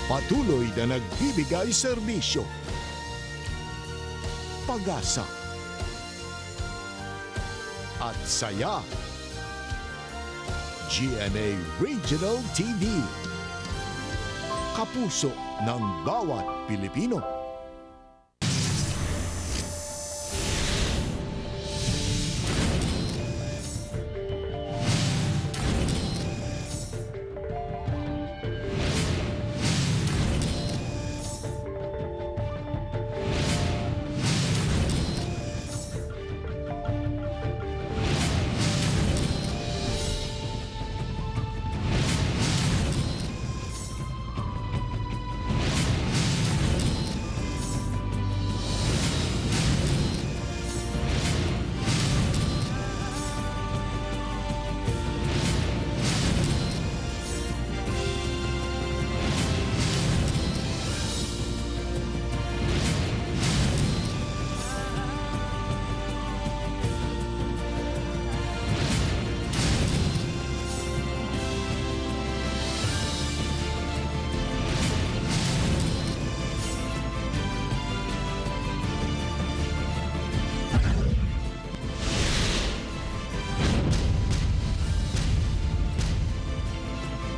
Patuloy na nagbibigay serbisyo, pag-asa, at saya. GMA Regional TV. Kapuso ng bawat Pilipino.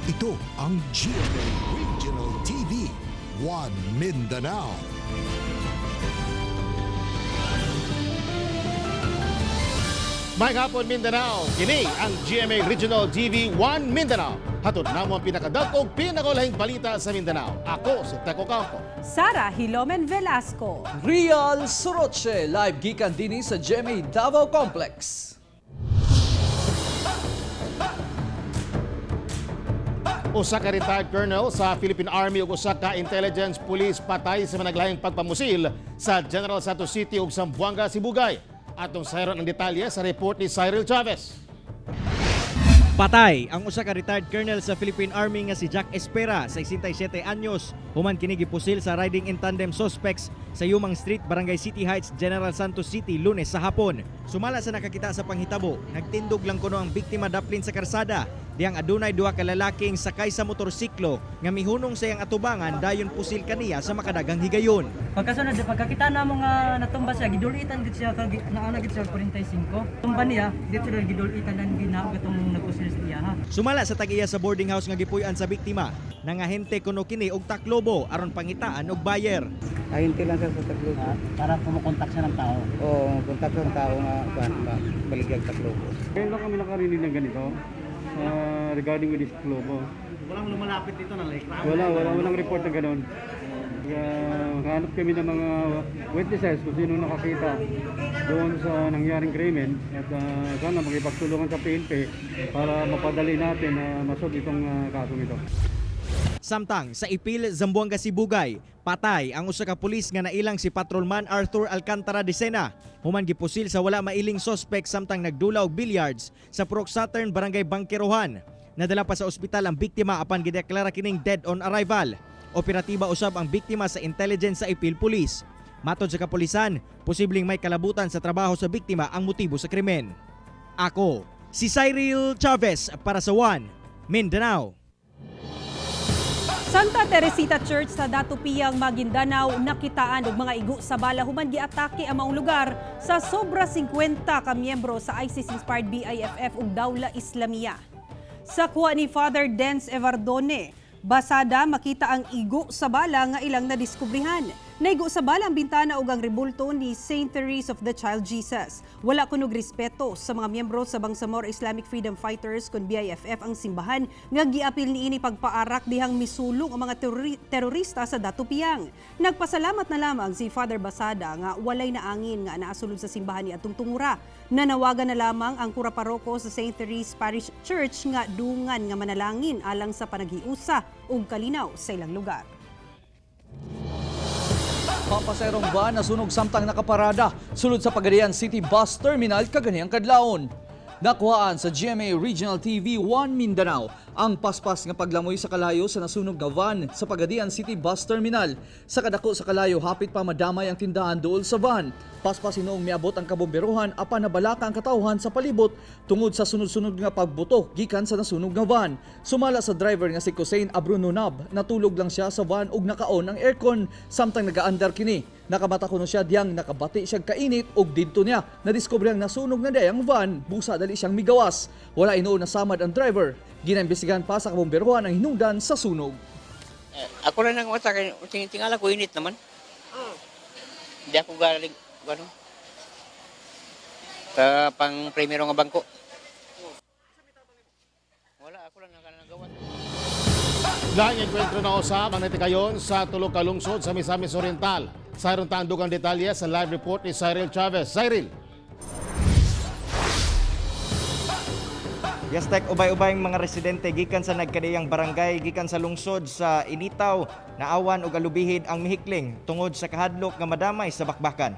Ito ang GMA Regional TV, One Mindanao. May hapon, Mindanao. Kini ang GMA Regional TV 1 Mindanao. Hatod namo ang pinakadag-og pinakaulahing balita sa Mindanao. Ako si Teco Campo. Sara Hilomen Velasco. Real Soroche, live gikan dinhi sa GMA Davao Complex. Usa ka retired colonel sa Philippine Army ug usa ka intelligence police patay sa managlahing pagpamusil sa General Santos City ug Zamboanga, Sibugay. Atong sayron ang detalye sa report ni Cyril Chavez. Patay ang usa ka retired colonel sa Philippine Army nga si Jack Espera, 67 anyos, human kini gipusil sa riding in tandem suspects sa Yumang Street, Barangay City Heights, General Santos City, Lunes sa hapon. Sumala sa nakakita sa panghitabo, nagtindog lang kuno ang biktima daplin sa karsada. Diyang adunay duha ka lalaking sakay sa motorsiklo nga mihunong sa iyang atubangan, dayon pusil kaniya sa makadagang higayon. Pagkasunod, pagkakita na mo nga natumba siya, gidulitan gid siya, kag naana gid siya 45. Tumba niya, dito na gidulitan lang ginaog itong nagpusil sa iya ha. Sumala sa tag-iya sa boarding house nga gipuy-an sa biktima, nangahente kuno kini og taklobo aron pangitaan og buyer. Ahinte lang siya sa Taclobo. Para kumukontak siya ng tao. Oo, kontak ng tao nga kuan ba baligyag Taclobo. Ngayon lang kami nakarinig ng ganito regarding with this Globo. Walang lumalapit dito na like Wala, wala, walang report na ganun. Kaya hanap kami ng mga witnesses kung sino nakakita doon sa nangyaring krimen at sana makipagtulungan sa PNP para mapadali natin na masolve itong kasong ito. Samtang sa Ipil, Zamboanga, Sibugay, patay ang usa ka pulis nga nailang si Patrolman Arthur Alcantara de Sena. Human gipusil sa wala mailing sospek samtang nagdula og billiards sa Purok Saturn, Barangay Bangkerohan. Nadala pa sa ospital ang biktima apan gideklara kining dead on arrival. Operatiba usab ang biktima sa intelligence sa Ipil Police. Matod sa kapulisan, posibleng may kalabutan sa trabaho sa biktima ang motibo sa krimen. Ako, si Cyril Chavez para sa One Mindanao. Santa Teresita Church sa Datupiyang, Maguindanao, nakitaan og mga igo sa bala human giatake ang maong lugar sa sobra 50 ka miyembro sa ISIS-inspired BIFF ug Dawla Islamia. Sa kuha ni Father Dens Evardone, basada makita ang igo sa bala nga ilang nadiskubrihan. Naigo sa bala ang bintana ug ang rebulto ni Saint Therese of the Child Jesus. Wala kunog respeto sa mga miyembro sa Bangsamoro Islamic Freedom Fighters kun BIFF ang simbahan nga giapil niini pagpaarak dihang misulong ang mga terorista sa Datupiyang. Nagpasalamat na lamang si Father Basada nga walay naangin nga naasulod sa simbahan ni atong tungura. Nanawagan na lamang ang kura paroko sa St. Therese Parish Church nga dungan nga manalangin alang sa panaghiusa ug kalinaw sa ilang lugar. Papaserong van nasunog samtang nakaparada sulod sa Pagadian City Bus Terminal kaganihang kadlawon. Nakuhaan sa GMA Regional TV 1 Mindanao Ang paspas nga paglamoy sa kalayo sa nasunog nga van sa Pagadian City Bus Terminal. Sa kadako sa kalayo, hapit pa madamay ang tindahan dool sa van. Paspas hinuong miabot ang kabomberohan apan nabalaka ang katawhan sa palibot tungod sa sunod-sunod nga pagbuto gikan sa nasunog nga van. Sumala sa driver nga si Hussein Abrunonab, natulog lang siya sa van ug nakaon ang aircon samtang nagaandar kini. Nakamata kuno siya diyang nakabati siya kainit ug didto niya nadiskubre ang nasunog na dayang van, busa dali siyang migawas. Wala hinuon nasamad ang driver. Gina'imbestigahan pa sa kabomberohan ang hinungdan sa sunog. Eh, ako lang nang mata kay tingala ko init naman. Hindi ako galing ano. Sa pang primero nga bangko. Wala, ako lang nagawa. Laing enkwentro na usab ang natikayon sa tulo ka lungsod sa Misamis Oriental. Sa tandog ang detalye sa live report ni Cyril Chavez. Cyril. Yes, Tek, ubay-ubay ang mga residente gikan sa nagkadiyang barangay, gikan sa lungsod sa Initaw, naawan og alubihid ang mihikling tungod sa kahadlok nga madamay sa bakbakan.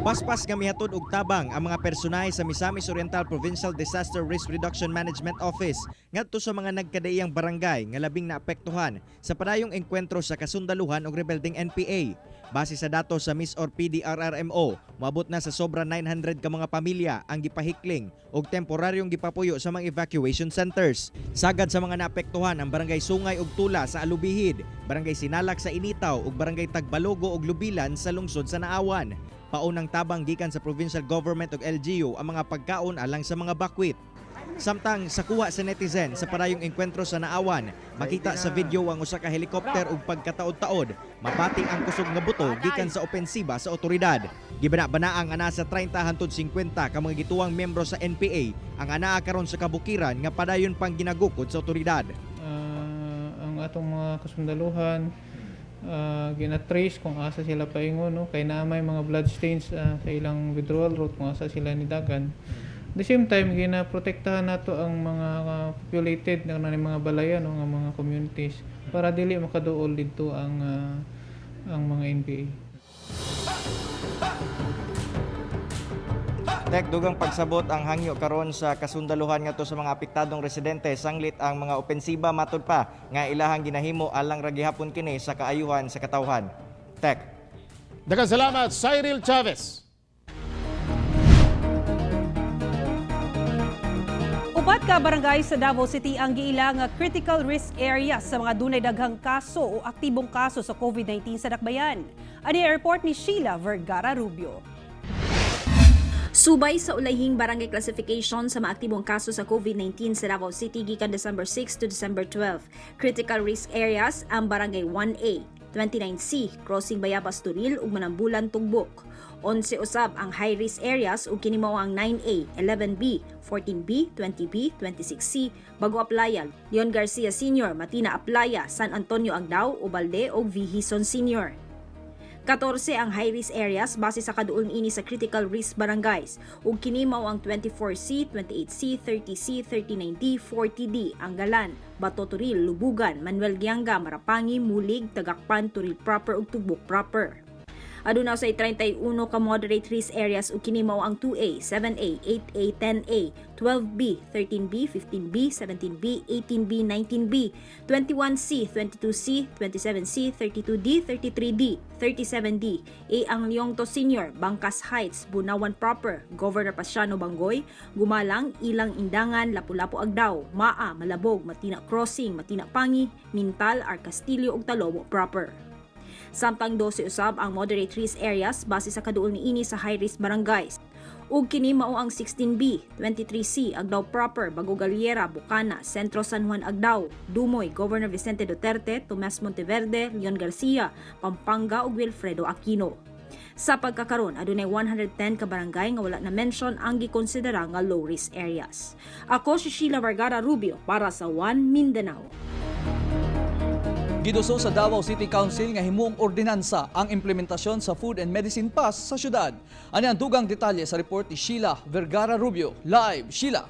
Paspas nga mihatod og tabang ang mga personahe sa Misamis Oriental Provincial Disaster Risk Reduction Management Office ngadto sa mga nagkadaiyang barangay nga labing naapektuhan sa padayong engkwentro sa kasundaluhan og rebeldeng NPA. Base sa datos sa MIS or PDRRMO, moabot na sa sobra 900 ka mga pamilya ang gipahikling og temporaryong gipapuyo sa mga evacuation centers. Sagad sa mga naapektuhan ang barangay Sungay ug Tula sa Alubihid, barangay Sinalak sa Initaw ug barangay Tagbalogo ug Lubilan sa lungsod sa Naawan. Paunang tabang gikan sa provincial government ug LGU ang mga pagkaon alang sa mga bakwit. Samtang sa kuha sa netizen sa padayong engkwentro sa Naawan, makita sa video ang usa ka helikopter ug pagkataod-taod, mabati ang kusog nga buto gikan sa opensiba sa otoridad. Gibana-bana ang ana sa 30 hangtod 50 ka mga gituwang miyembro sa NPA ang anaa karon sa kabukiran nga padayon pang ginagukod sa otoridad. Ang atong mga kasundaluhan, gina-trace kung asa sila paingon, no, kay naa may mga blood stains sa ilang withdrawal route kung asa sila nidagan. At the same time, ginaprotektahan nato ang mga populated na mga balayan, no, nga mga communities para dili makaduol didto ang mga NPA. Tek, dugang pagsabot ang hangyo karon sa kasundaluhan ngadto sa mga apektadong residente sanglit ang mga opensiba matud pa nga ilahang ginahimo alang ra gihapon kini sa kaayuhan sa katawhan. Tek. Daghang salamat, Cyril Chavez. 4 ka barangay sa Davao City ang giila nga critical risk area sa mga dunay daghang kaso o aktibong kaso sa COVID-19 sa Dakbayan. Ani ang report ni Sheila Vergara Rubio. Subay sa ulahing barangay classification sa maaktibong kaso sa COVID-19 sa Davao City gikan December 6 to December 12. Critical risk areas ang Barangay 1A, 29C, Crossing Bayabas Turil ug Manambulan Tugbok. 11 usab ang high risk areas ug kini mao ang 9A, 11B, 14B, 20B, 26C, Bago Aplaya, Leon Garcia Sr., Matina Aplaya, San Antonio Agdao, Ubalde ug V. Hison Sr. 14 ang high-risk areas base sa kaduol niini sa critical risk barangays ug kini mao ang 24C, 28C, 30C, 39D, 40D, Anggalan, Bato Turil, Lubugan, Manuel Gianga, Marapangi, Mulig, Tagakpan, Turil Proper ug Tugbok Proper. Aduna sa 31 ka moderate risk areas ug kini mao ang 2A, 7A, 8A, 10A, 12B, 13B, 15B, 17B, 18B, 19B, 21C, 22C, 27C, 32D, 33D, 37D, A ang Leong To Senior, Bangkas Heights, Bunawan Proper, Governor Paciano Bangoy, Gumalang, Ilang Indangan, Lapu-Lapu Agdao, Maa, Malabog, Matina Crossing, Matina Pangi, Mintal, R. Castillo ug Talomo Proper. Samtang 12 usab ang moderate risk areas base sa kaduol niini sa high risk barangays. Ug kini mao ang 16B, 23C, Agdao Proper, Bago Galiera, Bukana, Sentro San Juan Agdao, Dumoy, Governor Vicente Duterte, Tomas Monteverde, Leon Garcia, Pampanga ug Wilfredo Aquino. Sa pagkakaron, adunay 110 ka barangay nga wala na mention ang gikonsidera nga low risk areas. Ako si Sheila Vergara Rubio para sa One Mindanao. Giduso sa Davao City Council nga himuong ordinansa ang implementasyon sa Food and Medicine Pass sa syudad. Ani ang dugang detalye sa report ni Sheila Vergara Rubio. Live, Sheila.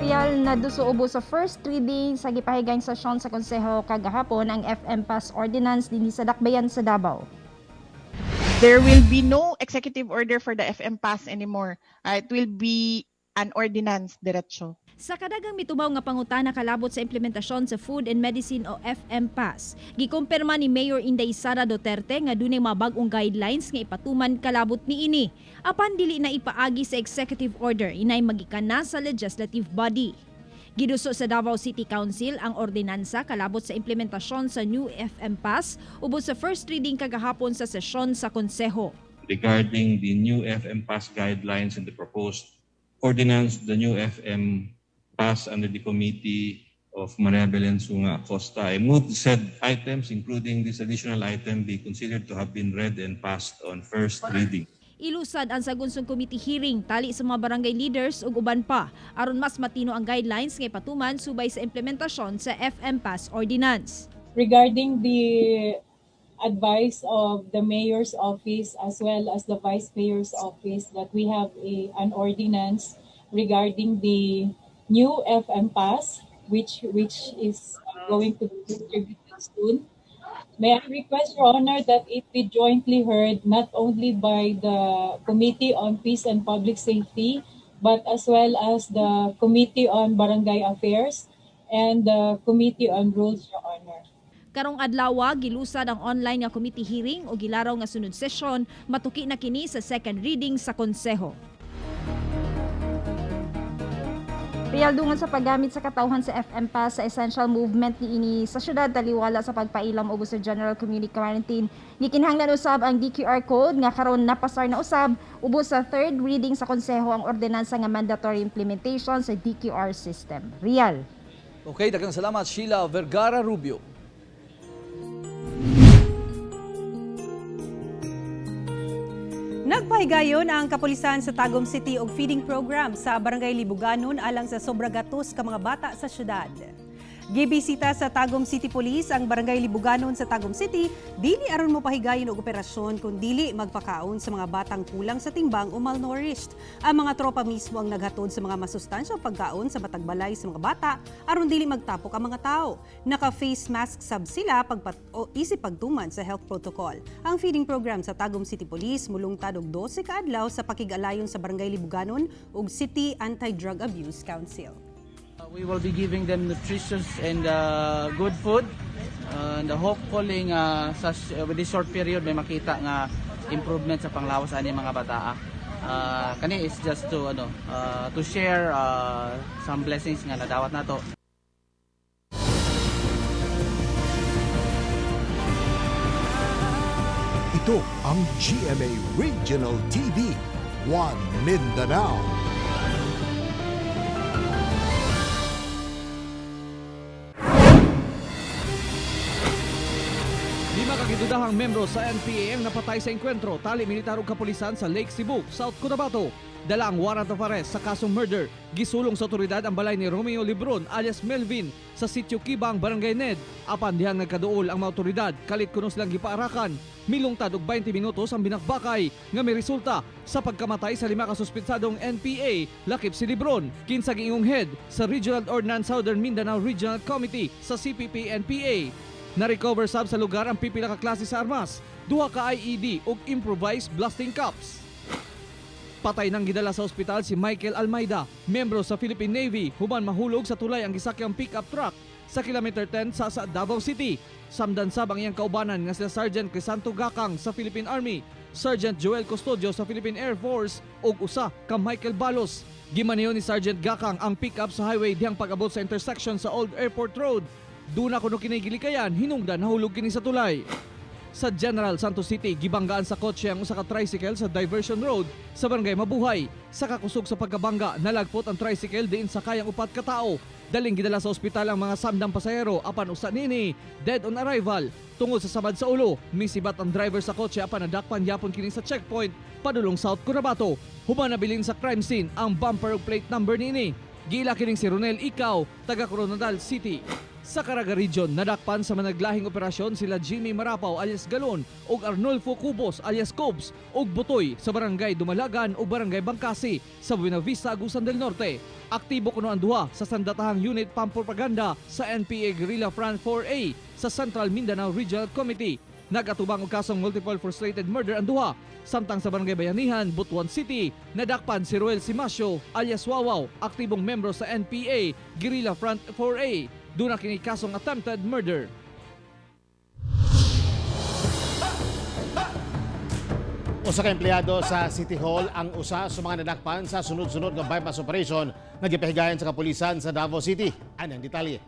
Real na dusuobo sa first reading sa gipahigayong sesyon sa Konseho kagahapon ang FM Pass Ordinance dinhi sa Dakbayan sa Davao. There will be no executive order for the FM pass anymore. It will be an ordinance diretso. Sa kadagang mitubaw nga pangutana kalabot sa implementasyon sa Food and Medicine o FM Pass, gikumpirma ni Mayor Inday Sara Duterte nga dunay mga bag-ong guidelines nga ipatuman kalabot niini. Apan dili na ipaagi sa executive order, inay magikan na sa legislative body. Giduso sa Davao City Council ang ordinansa kalabot sa implementasyon sa new FM Pass ubos sa first reading kagahapon sa sesyon sa konseho. Regarding the new FM Pass guidelines and the proposed ordinance, the new FM Pass under the committee of Maria Belen Sunga Acosta. I move said items, including this additional item, be considered to have been read and passed on first reading. Ilusad ang sagunsong committee hearing tali sa mga barangay leaders ug uban pa aron mas matino ang guidelines nga ipatuman subay sa implementasyon sa FM Pass Ordinance. Regarding the advice of the mayor's office as well as the vice mayor's office that we have an ordinance regarding the new FM pass, which is going to be distributed soon. May I request, Your Honor, that it be jointly heard not only by the Committee on Peace and Public Safety, but as well as the Committee on Barangay Affairs and the Committee on Rules, Your Honor. Karong adlaw gilusad ang online nga committee hearing o gilaraw nga sunod sesyon matuki na kini sa second reading sa konseho. Real dungan sa paggamit sa katawhan sa FM Pass sa essential movement niini sa syudad taliwala sa pagpailam ubos sa general community quarantine. Gikinahanglan usab ang DQR code nga karon napasar na usab ubos sa third reading sa konseho ang ordinansa nga mandatory implementation sa DQR system. Real. Okay, daghang salamat, Sheila Vergara Rubio. Nagpahigayon ang kapulisan sa Tagum City og feeding program sa Barangay Libuganon alang sa sobra gatos ka mga bata sa syudad. Gibisita sa Tagum City Police ang Barangay Libuganon sa Tagum City dili aron mopahigayon og operasyon kun dili magpakaon sa mga batang kulang sa timbang o malnourished. Ang mga tropa mismo ang naghatod sa mga masustansyang pagkaon sa matag balay sa mga bata aron dili magtapok ang mga tao. Naka-face mask sab sila pagpat o isip pagtuman sa health protocol. Ang feeding program sa Tagum City Police mulungtad og 12 ka adlaw sa pakig-alayon sa Barangay Libuganon ug City Anti-Drug Abuse Council. We will be giving them nutritious and good food. And hopefully nga with this short period may makita nga improvement sa panglawas ani mga bata. Kani is just to share some blessings nga nadawat nato. Ito ang GMA Regional TV, One Mindanao. 5 ka gidudahang membro sa NPA ang napatay sa engkwentro tali militar ug kapulisan sa Lake Cebu, South Cotabato. Dala ang warrant of arrest sa kasong murder. Gisulong sa otoridad ang balay ni Romeo Lebron alias Melvin sa sitio Kibang, Barangay Ned. Apan dihang nagkaduol ang mga otoridad, kalit kuno silang gipaarakan. Milungtad og 20 minutos ang binakbakay nga may resulta sa pagkamatay sa 5 ka suspetsadong NPA lakip si Lebron, kinsa giingong head sa Regional Ordnance Southern Mindanao Regional Committee sa CPP NPA. Na-recover sab sa lugar ang pipila ka klase sa armas, duha ka IED ug improvised blasting caps. Patay nang gidala sa ospital si Michael Almeida, membro sa Philippine Navy, human mahulog sa tulay ang gisakyang pickup truck sa kilometer 10 sa Davao City. Samdan sab ang iyang kaubanan nga sila Sergeant Crisanto Gakang sa Philippine Army, Sergeant Joel Custodio sa Philippine Air Force ug usa ka Michael Balos. Gimaneho ni Sergeant Gakang ang pickup sa highway dihang pag-abot sa intersection sa Old Airport Road. Duna kuno kini gilikayan, hinungdan nahulog kini sa tulay. Sa General Santos City, gibanggaan sa kotse ang usa ka tricycle sa Diversion Road sa Barangay Mabuhay. Sa kakusog sa pagkabangga, nalagpot ang tricycle diin sakay ang 4 ka tawo. Daling gidala sa ospital ang mga samdang pasahero apan usa nini dead on arrival. Tungod sa samad sa ulo, misibat ang driver sa kotse apan nadakpan yapon kini sa checkpoint padulong South Cotabato. Human nabilin sa crime scene ang bumper ug plate number niini. Gila kining si Ronel Ikaw, taga Coronadal City. Sa Caraga Region, nadakpan sa managlahing operasyon sila Jimmy Marapaw alias Galon ug Arnolfo Cubos alias Cobs ug Butoy sa Barangay Dumalagan ug Barangay Bangkasi sa Buenavista, Agusan del Norte. Aktibo kuno ang duha sa sandatahang unit pampropaganda sa NPA Guerrilla Front 4A sa Central Mindanao Regional Committee. Nagatubang og kasong multiple frustrated murder ang duha. Samtang sa Barangay Bayanihan, Butuan City, nadakpan si Ruel Simasio alias Wawaw, aktibong membro sa NPA Guerrilla Front 4A. Duna kini kasong attempted murder. Usa ka empleyado sa City Hall ang usa sa mga nadakpan sa sunod-sunod nga bypass operation nga gipahigayon sa kapulisan sa Davao City. Ani ang detalye.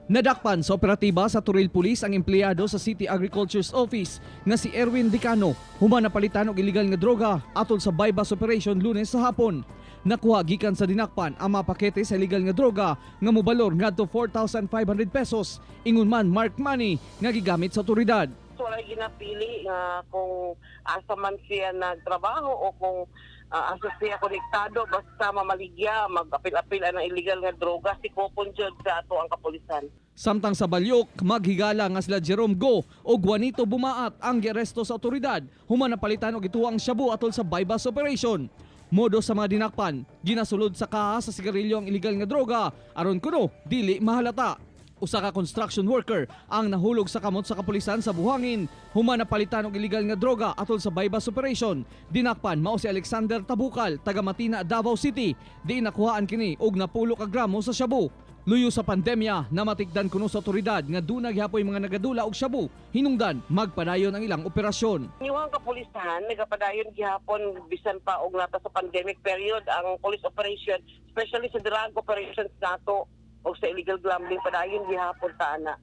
Nadakpan sa operatiba sa Toril Police ang empleyado sa City Agriculture's Office nga si Erwin Dicano, human napalitan og illegal nga droga atol sa bypass operation Lunes sa hapon. Nakuha gikan sa dinakpan ang mga pakete sa illegal nga droga nga mobalor ngadto 4,500 pesos, ingon man mark money nga gigamit sa otoridad. Wala ginapili nga kung asa man siya nagtrabaho o kung asa siya konektado, basta mamaligya, mag-apil-apil ang illegal nga droga, si Kopon jud sa ato ang kapulisan. Samtang sa Balyok, maghigala nga sila Jerome Go o Juanito Bumaat ang giaresto sa otoridad human napalitan og ituang shabu atol sa bypass operation. Modo sa mga dinakpan, ginasulod sa kaha sa sigarilyo ang illegal nga droga aron kuno dili mahalata. Usa ka construction worker ang nahulog sa kamot sa kapulisan sa buhangin human napalitan og illegal nga droga atol sa bypass operation. Dinakpan mao si Alexander Tabukal, taga Matina, Davao City. Di nakuhaan kini og napulo ka gramo sa shabu. Luyo sa pandemya, namatikdan kuno sa otoridad nga duna gihapoy mga nagadula og shabu, hinungdan magpadayon ang ilang operasyon. Inyong kapulisan nagapadayon gihapon bisan pa og nata sa pandemic period ang police operation, especially sa drug operations nato o sa illegal gambling, padayon gihapon ta ana.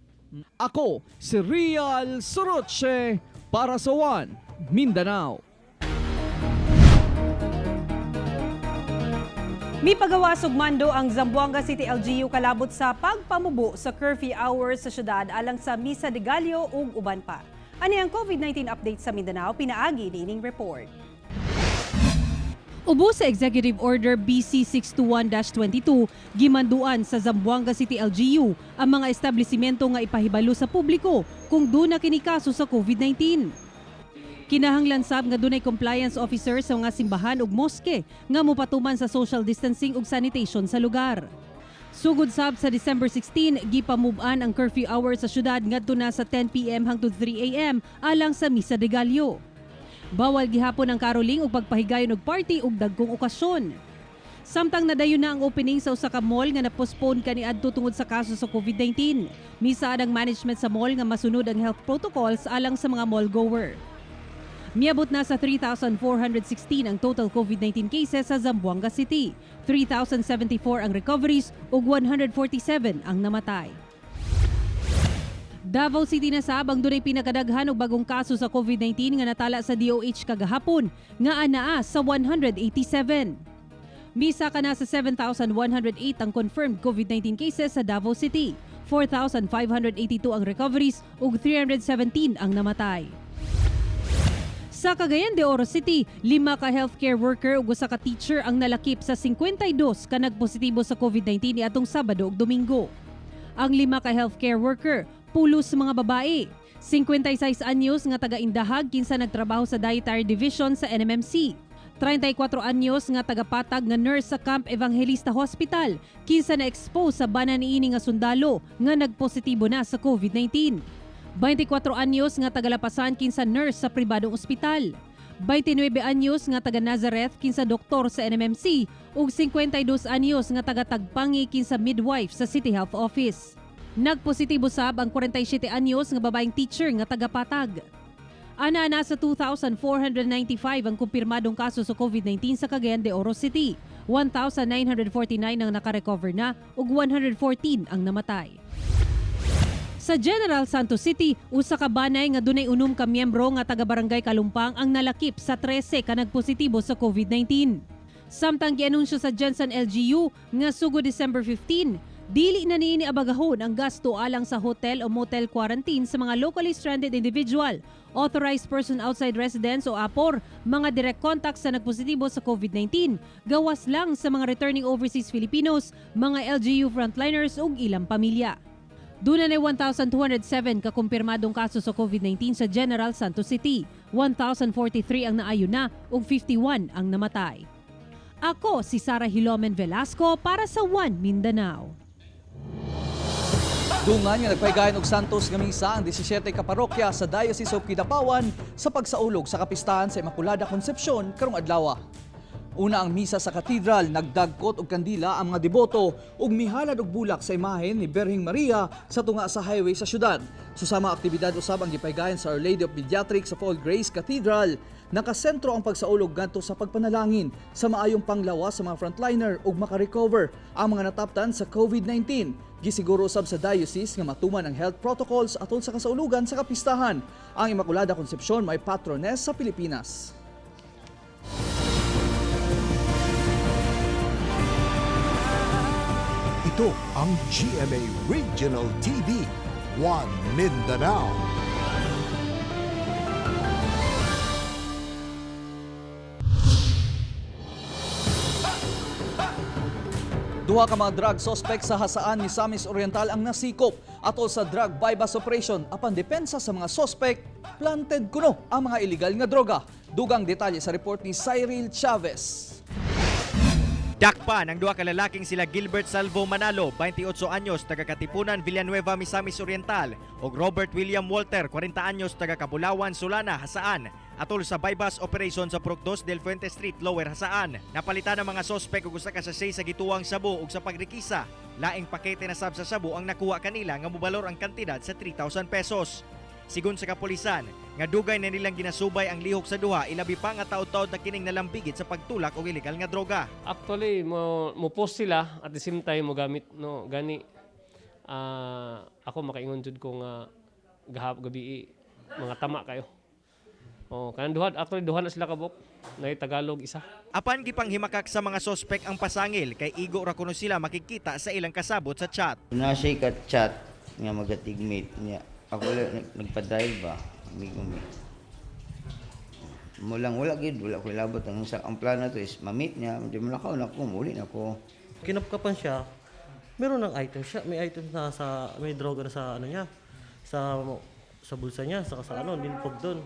Ako si Real Soroche para sa One Mindanao. Mipagawas og mando ang Zamboanga City LGU kalabot sa pagpamubo sa curfew hours sa syudad alang sa Misa de Gallo ug uban pa. Ani ang COVID-19 update sa Mindanao pinaagi niining report. Ubo sa Executive Order BC 621-22, gimanduan sa Zamboanga City LGU ang mga establishmento nga ipahibalo sa publiko kung duna kini kaso sa COVID-19. Kinahanglan sab nga dunay compliance officer sa mga simbahan ug moske nga mopatuman sa social distancing ug sanitation sa lugar. Sugod sab sa December 16, gipamub-an ang curfew hour sa syudad ngadto na sa 10 PM hangtod 3 AM alang sa Misa de Gallo. Bawal gihapon ang caroling ug pagpahigayon og party ug dagkong okasyon. Samtang nadayon na ang opening sa usa ka mall nga na-postpone kaniadto tungod sa kaso sa COVID-19. Misaad ang management sa mall nga masunod ang health protocols alang sa mga mall goer. Miabot na sa 3,416 ang total COVID-19 cases sa Zamboanga City. 3,074 ang recoveries ug 147 ang namatay. Davao City na sab ang dunay pinakadaghan og bagong kaso sa COVID-19 nga natala sa DOH kagahapon nga anaa sa 187. Misa ka na sa 7,108 ang confirmed COVID-19 cases sa Davao City. 4,582 ang recoveries ug 317 ang namatay. Sa Cagayan de Oro City, 5 ka healthcare worker ug 1 ka teacher ang nalakip sa 52 ka nagpositibo sa COVID-19 niadtong Sabado ug Domingo. Ang 5 ka healthcare worker, pulos sa mga babae. 56 anyos nga taga-Indahag kinsa nagtrabaho sa Dietary Division sa NMMC. 34 anyos nga taga-Patag nga nurse sa Camp Evangelista Hospital kinsa na-expose sa bana niini nga sundalo nga nagpositibo na sa COVID-19. 24 anyos nga taga-Lapasan kinsa nurse sa pribadong ospital. 29 anyos nga taga Nazareth kinsa doktor sa NMMC ug 52 anyos nga taga Tagpangi kinsa midwife sa City Health Office. Nagpositibo sab ang 47 anyos nga babaeng teacher nga taga Patag. Ana na sa 2,495 ang kumpirmadong kaso sa COVID-19 sa Cagayan de Oro City. 1,949 ang nakarecover na ug 114 ang namatay. Sa General Santos City, usa ka banay nga dunay 6 ka miyembro nga taga Barangay Kalumpang ang nalakip sa 13 ka nagpositibo sa COVID-19. Samtang gianunsyo sa Jensen LGU nga sugod December 15, dili na niini abagahon ang gasto alang sa hotel o motel quarantine sa mga locally stranded individual, authorized person outside residence o APOR, mga direct contacts sa nagpositibo sa COVID-19, gawas lang sa mga returning overseas Filipinos, mga LGU frontliners ug ilang pamilya. Duna na 1,207 kakumpirmadong kaso sa COVID-19 sa General Santos City. 1,043 ang naayon na ug 51 ang namatay. Ako si Sara Hilomen Velasco para sa One Mindanao. Dungan nga nagpahigayon og Santos nga misa ang 17 ka parokya sa Diocese of Kidapawan sa pagsaulog sa kapistahan sa Immaculada Concepcion karong adlaw. Una ang misa sa katedral, nagdagkot og kandila ang mga deboto ug mihalad og bulak sa imahen ni Birheng Maria sa tunga sa highway sa syudad. Susama aktibidad usab ang gipahigayon sa Our Lady of Mediatrix of All Grace Cathedral. Nakasentro ang pagsaulog ngadto sa pagpanalangin sa maayong panglawas sa mga frontliner ug makarecover ang mga nataptan sa COVID-19. Gisiguro usab sa diocese nga matuman ang health protocols atol sa kasaulugan sa kapistahan. Ang Immaculada Concepcion may patroness sa Pilipinas. Ito ang GMA Regional TV, One Mindanao. Duha ka mga drug suspect sa Jasaan, Misamis Oriental ang nasikop atol sa drug buy-bust operation apan depensa sa mga suspect, planted kuno ang mga illegal nga droga. Dugang detalye sa report ni Cyril Chavez. Dakpan ang duha ka lalaking sila Gilbert Salvo Manalo, 28 anyos, taga Katipunan, Villanueva, Misamis Oriental, ug Robert William Walter, 40 anyos, taga Kabulawan, Solana, Jasaan, atol sa buy-bust operation sa Purok 2 del Fuente Street, Lower Jasaan. Napalitan ang mga sospek og usa ka sachet sa gituwang sabu ug sa pagrekisa. Laing pakete na sab sa sabu ang nakuha kanila nga mobalor ang kantidad sa 3,000 pesos. Sigon sa kapulisan, nga dugay na nilang ginasubay ang lihok sa duha, ilabi pa nga taod-taod na kining nalambigit sa pagtulak og ilegal nga droga. Actually, mo post sila at the same time mo gamit, no, gani ako makaingon jud ko nga gahap gabi mga tama kayo. Oh, kanang duha, actually duha na sila kabuk, na Tagalog isa. Apan gipanghimakak sa mga sospek ang pasangil kay igo ra kuno sila makikita sa ilang kasabot sa chat. Na siya ka-chat nga magatigmate niya. Ako lang nagpa-drive ba? Amigo mi. Mo lang wala gid, wala ko labot ang plano to is ma-meet niya, di mo lakaw na ko, muli na ko. Kinapkapan siya, meron ng item siya, may item na sa, may droga na sa ano niya, sa bulsa niya, saka sa ano, nilpog doon.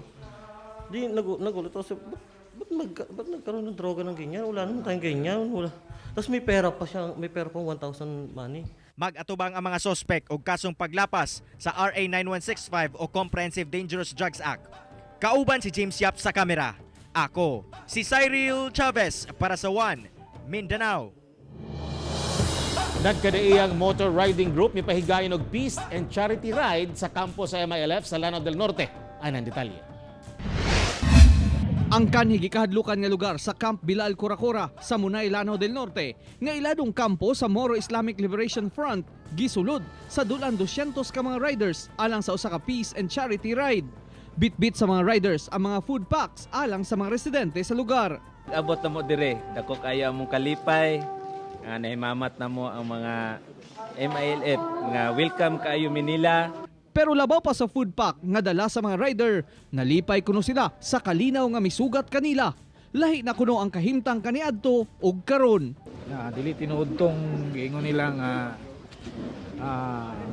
Di nagulat ako, sabi, ba't nagkaroon ng droga ng ganyan? Wala naman tayong ganyan, wala. Tapos may pera pa siya, may pera pang 1,000 money. Mag-atubang ang mga sospek og kasong paglapas sa RA 9165 o Comprehensive Dangerous Drugs Act. Kauban si James Yap sa kamera. Ako, si Cyril Chavez para sa One Mindanao. Nagkadaiyang motor riding group mipahigayon og peace and charity ride sa kampo sa MILF sa Lanao del Norte. Anang detalye. Ang kanhi gikahadlukan nga lugar sa Camp Bilal Coracora sa Munay, Lanao del Norte, nga iladong kampo sa Moro Islamic Liberation Front, gisulod sa dulan 200 ka mga riders alang sa usa ka peace and charity ride. Bitbit sa mga riders ang mga food packs alang sa mga residente sa lugar. Abot na mo dire, dako kayo among kalipay, nga nahimamat na mo ang mga MILF nga welcome kaayo Manila. Pero labaw pa sa food pack nga dala sa mga rider, nalipay kuno sila sa kalinaw nga misugat kanila. Lahi na kuno ang kahimtang kaniadto ug karon. Na dili tinuod tong giingon nila nga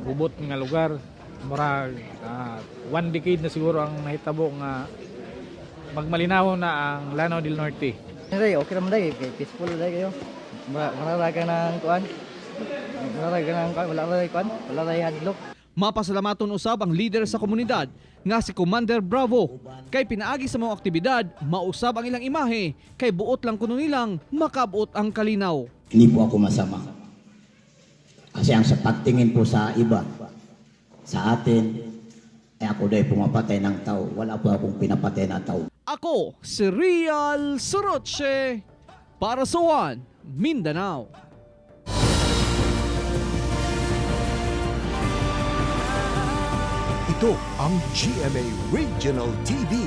gubot nga lugar, murag one decade na siguro ang nahitabo nga magmalinaw na ang Lanao del Norte. Day, okay naman day, kay peaceful day kayo. Marara ka ng kuan. Marara ka ng kuan, wala ra kuan, wala ra hadlok. Mapasalamaton usab ang leader sa komunidad nga si Commander Bravo kay pinaagi sa mga aktibidad mausab ang ilang imahe kay buot lang kuno nilang makabot ang kalinaw. Hindi po ako masama. Kasi ang sa pagtingin po sa iba, sa atin, ay ako dahil pumapatay ng tao. Wala po akong pinapatay na tao. Ako si Real Soroche para sa One Mindanao. Ito ang GMA Regional TV,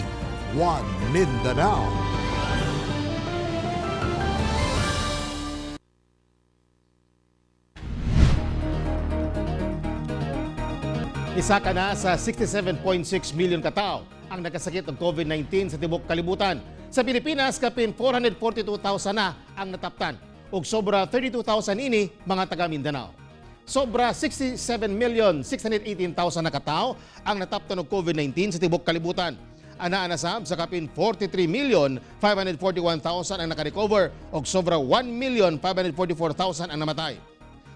One Mindanao. Isa ka na sa 67.6 million katao ang nakasakit ng COVID-19 sa tibok kalibutan. Sa Pilipinas, kapin 442,000 na ang nataptan ug sobra 32,000 ini mga taga Mindanao. Sobra 67,618,000 na katao ang nataptan og COVID-19 sa tibok kalibutan. Anaa na sab sa kapin 43,541,000 ang nakarecover ug sobra 1,544,000 ang namatay.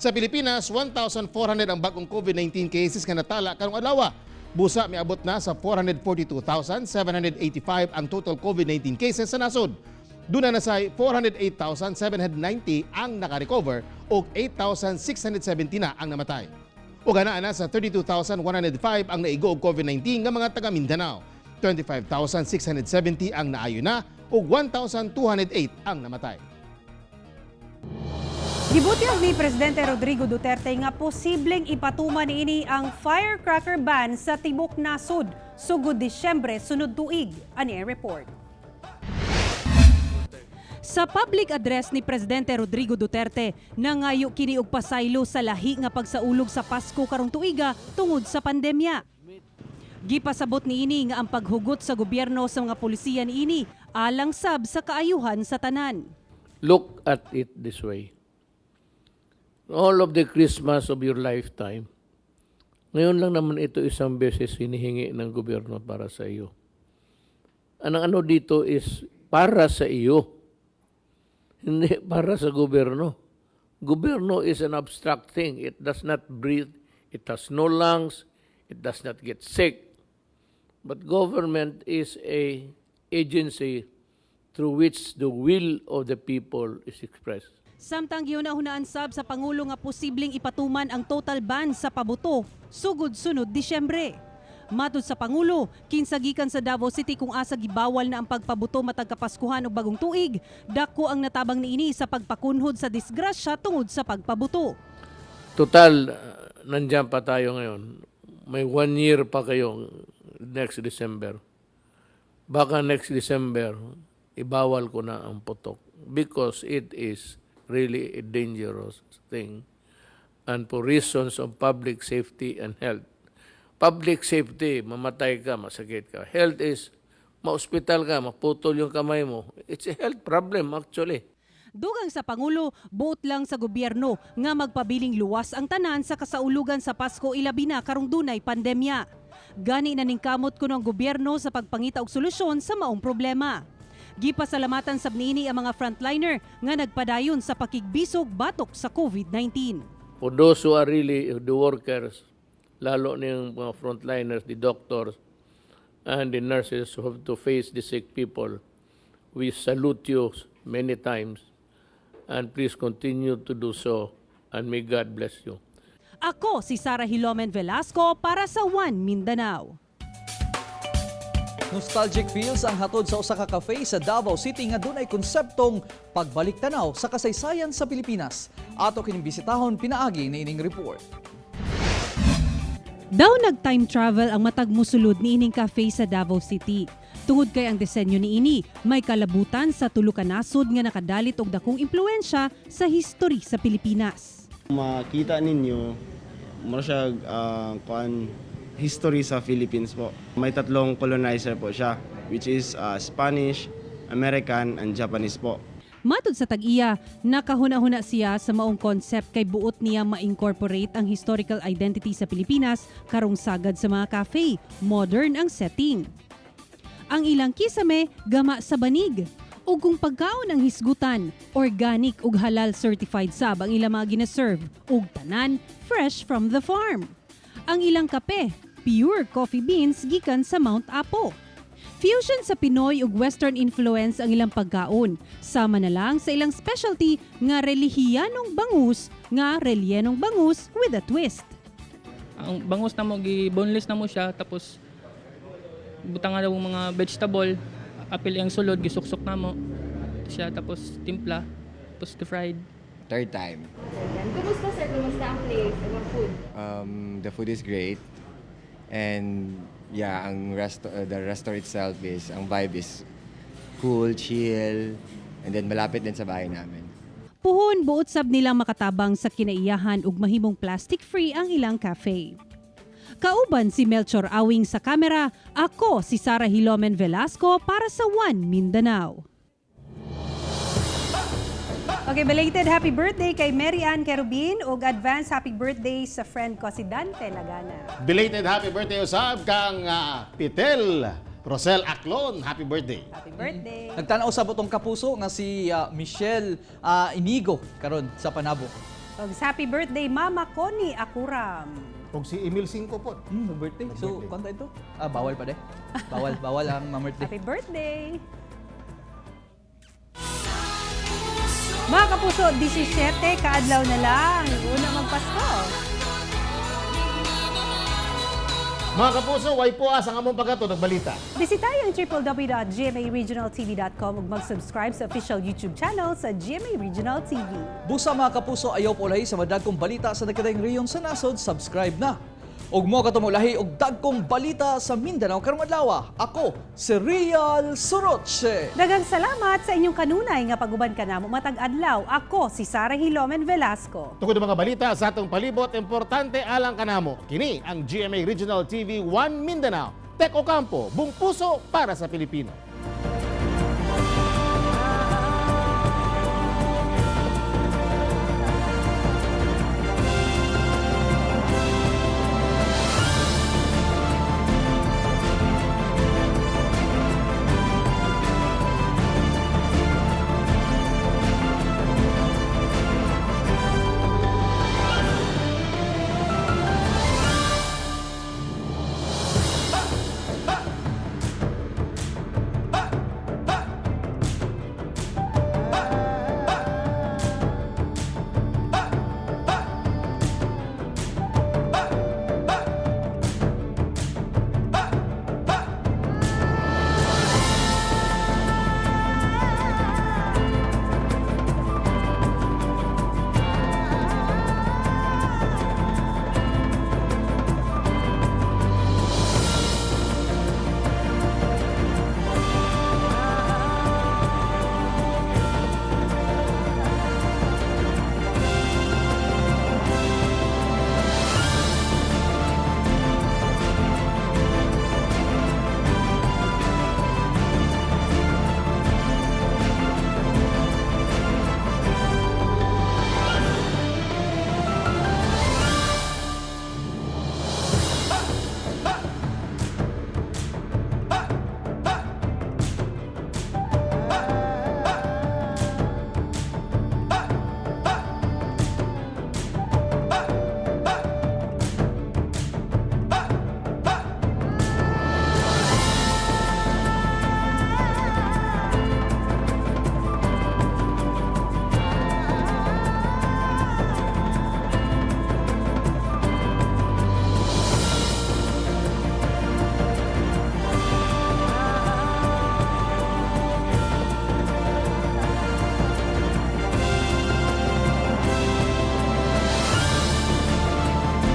Sa Pilipinas, 1,400 ang bagong COVID-19 cases nga natala karong adlaw. Busa miabot na sa 442,785 ang total COVID-19 cases sa nasod. Duna na say 408,790 ang nakarecover ug 8,670 na ang namatay. Ug anaa na sa 32,105 ang naigo og COVID-19 nga mga taga Mindanao. 25,670 ang naayo na ug 1,208 ang namatay. Gibutyog ni Presidente Rodrigo Duterte nga posibleng ipatuman niini ang firecracker ban sa tibok nasod sugod Disyembre sunod tuig. Ani ang report. Sa public address ni Presidente Rodrigo Duterte, nangayo kini og pasaylo sa lahi nga pagsaulog sa Pasko karong tuiga tungod sa pandemya. Gipasabot niini nga ang paghugot sa gobyerno sa mga pulisiya niini alang sab sa kaayuhan sa tanan. Look at it this way. All of the Christmas of your lifetime, ngayon lang naman ito isang beses hinihingi ng gobyerno para sa iyo. Ang ano dito is para sa iyo, hindi para sa gobyerno. Gobyerno is an abstract thing. It does not breathe. It has no lungs. It does not get sick. But government is a agency through which the will of the people is expressed. Samtang gihuna-hunaan sab sa pangulo nga posibleng ipatuman ang total ban sa pabuto sugod sunod Disyembre. Matud sa pangulo, kinsa gikan sa Davao City kung asa gibawal na ang pagpabuto matag Kapaskuhan ug Bagong Tuig, dako ang natabang niini sa pagpakunhod sa disgrasya tungod sa pagpabuto. Total, nandyan pa tayo ngayon. May one year pa kayo next December. Baka next December, ibawal ko na ang putok because it is really a dangerous thing and for reasons of public safety and health. Public safety, mamatay ka, masakit ka. Health is, ma-hospital ka, maputol yung kamay mo. It's a health problem actually. Dugang sa Pangulo, buot lang sa gobyerno nga magpabiling luwas ang tanan sa kasaulugan sa Pasko, ilabi na karong dunay pandemya. Gani na ningkamot kuno ang gobyerno sa pagpangita og solusyon sa maong problema. Gipasalamatan sab niini ang mga frontliner nga nagpadayon sa pakigbisog batok sa COVID-19. For those who are really the workers, lalo na yung mga frontliners, the doctors, and the nurses who have to face the sick people, we salute you many times and please continue to do so and may God bless you. Ako si Sara Hilomen Velasco para sa One Mindanao. Nostalgic feels ang hatod sa usa ka cafe sa Davao City nga dunay konseptong pagbalik tanaw sa kasaysayan sa Pilipinas. Ato kining bisitahon pinaagi niining report. Daw nag-time travel ang matag musulod niining cafe sa Davao City. Tungod kay ang disenyo niini may kalabutan sa tulo ka nasod nga nakadalit og dakong impluwensya sa history sa Pilipinas. Makita ninyo, mura siya kuan, history sa Philippines po. May tatlong colonizer po siya, which is Spanish, American, and Japanese po. Matud sa tag-iya, nakahuna-huna siya sa maong concept kay buot niya ma-incorporate ang historical identity sa Pilipinas karong sagad sa mga cafe. Modern ang setting. Ang ilang kisame gama sa banig. Ug kung pagkaon ang hisgutan, organic ug halal certified sab ang ilang mga gina-serve ug tanan fresh from the farm. Ang ilang kape, pure coffee beans gikan sa Mount Apo. Fusion sa Pinoy ug Western influence ang ilang pagkaon. Sama na lang sa ilang specialty nga relyenong bangus with a twist. Ang bangus na mo, gi boneless na mo siya, tapos butang nga daw mga vegetable, apil ang sulod, gisuksok na mo siya, tapos timpla, tapos fried. Third time. Kumusta, sir? Kumusta ang place? Ang food? The food is great. And yeah, ang the restaurant itself is, ang vibe is cool, chill, and then malapit din sa bahay namin. Puhon, buot sab nilang makatabang sa kinaiyahan ug mahimong plastic-free ang ilang cafe. Kauban si Melchor Awing sa kamera, ako si Sara Hilomen Velasco para sa One Mindanao. Okay, belated happy birthday kay Mary Ann Kerubin ug advance happy birthday sa friend ko si Dante Lagana. Belated happy birthday usab kang Pitel Rosel Aclon. Happy birthday. Happy birthday. Nagtanaw sa butong kapuso nga si Michelle Inigo karon sa Panabo. Ug happy birthday, Mama Connie Akuram. Ug si Emil Cinco po. Birthday. So, kanta ito? Ah, bawal pa de. Bawal, bawal ang ma-birthday. Happy birthday! Mga kapuso, 17 kaadlaw na lang. Una magpasko. Mga kapuso, way po ang among pagkato nagbalita. Bisitahin ang www.gmaregionaltv.com ug mag-subscribe sa official YouTube channel sa GMA Regional TV. Busa, mga kapuso, ayaw paulahi sa madagkong balita sa nagkadaiyang rehiyon sa nasod, subscribe na. Ug mo katumulahi og dagkong balita sa Mindanao karong adlaw. Ako si Real Soroche. Daghang salamat sa inyong kanunay nga paguban kanamo matag adlaw. Ako si Sara Hilomen Velasco. Tungod ang mga balita sa atong palibot, importante alang kanamo. Kini ang GMA Regional TV 1 Mindanao. Tek Ocampo, buong puso para sa Pilipino.